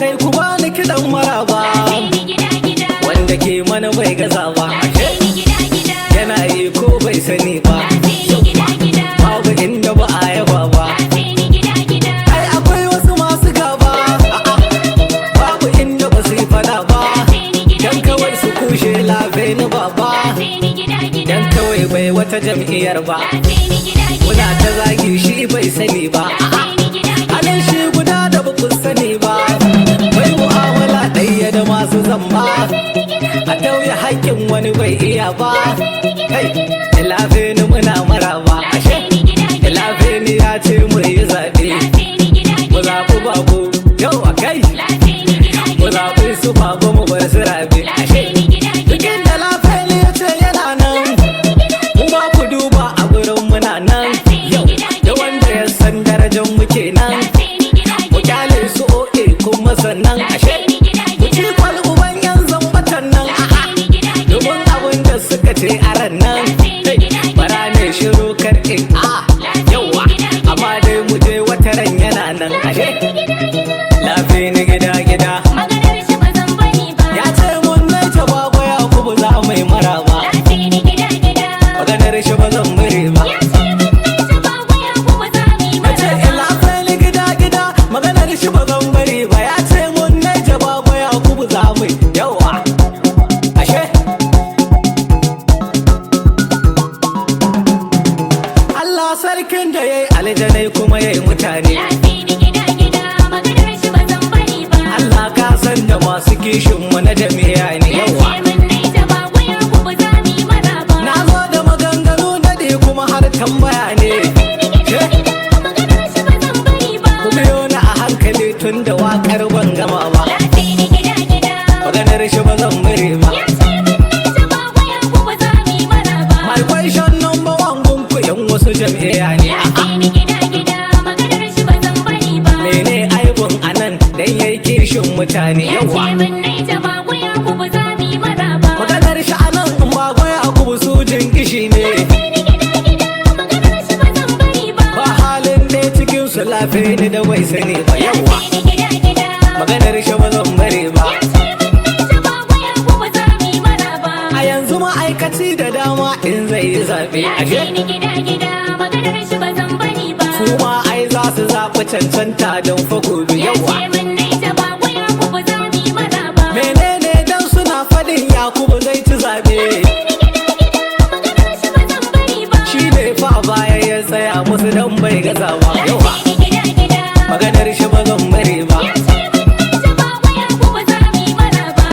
Kai ku bani kiɗan maraba. Wanda ke mana bai gaza ba. Yana yi ko bai sani ba. Babu inda ba a yaba ba. Ai akwai wasu masu gaba. A'a, babu inda ba su yi fada ba. Dan kawai su kushe lafe ni baba. Dan kawai bai wata jam'iyyar ba. Muna ta zagi shi bai sani ba. Halin shi guda da ba ku sani ba. Bai mu'amala ɗaya da masu zamba. A tauye haƙƙin wani bai iya ba. Kai, lafe ni muna maraba. Ashe, lafe ni ya ce mu yi zaɓe. Mu zaɓi Bago, yau a kai. Mu zaɓi su Bago, mu bar su Rabe. Ashe, duk inda lafe ni ya ce yana nan. Mu ma ku duba a gurin muna nan. Yau, da wanda ya san darajar mu kenan. Mu kyale su o'e kuma sannan ashe. Mu ci kwal uban yan zambatan nan. A'a, domin abin da suka ce a ran nan. Hey, bara ne shiru kar in a yawa. Amma dai mu je wata ran yana nan ashe. Lafi ni gida gida. Maganar shi ba zan bari ba. Ya ce mun naita Baba Yakubu za mu yi maraba. Lafi ni gida gida. Maganar shi ba zan bari ba. Ya ce mun naita Baba Yakubu za mu yi Ya ce maraba. lafi ni gida gida. Maganar shi ba zan bari ba. Ya ce mun naita Baba Yakubu za mu yi yawa. Ashe. Allah sarkin da ya yi aljanai kuma ya yi mutane. Lafi ni gida gida. Maganar shi ba zan bari ba. Allah ka san da masu kishin mu na jami'a ne Ya yawa. ce mun naita Baba Yakubu za mu yi maraba. Na zo da maganganu daɗe kuma har tambaya ne. Maganar shi ba zan bari ba. Ku biyo ni a hankali tun da waƙar ban gama ba. Lafi ni gida gida. Maganar shi ba zan bari ba. Ya ce mun naita Baba Yakubu za mu yi maraba. My question number one gunku yan wasu jam'iyya ne. Lafi ni gida gida. Maganar shi ba zan bari ba. Mene aibun anan dan yayi kishin mutane Ya yawa. ce mun naita Baba Yakubu za mu yi maraba. Maganar shi anan in Baba Yakubu sujin kishi ne. Maganar shi ba zan bari ba. Ba halin ɗaya cikin su lafe ni da bai sani ba yawa. Lafi ni gida gida. Maganar shi ba zan bari ba. Ya ce mun naita Baba Yakubu za mu yi maraba. A yanzu ma'aikaci da dama in zai yi zaɓe ashe. Lafi ni gida gida. Maganar shi ba zan bari ba. Su ma ai za su zaɓi cancanta don fa gobe Ya yawa. ce mun naita Baba Yakubu za mu yi maraba. Menene dan suna faɗin Yakubu zai ci zaɓe. Maganar shi ba zan bari ba. Shi ne fa a baya ya tsaya musu dan bai gaza ba yawa.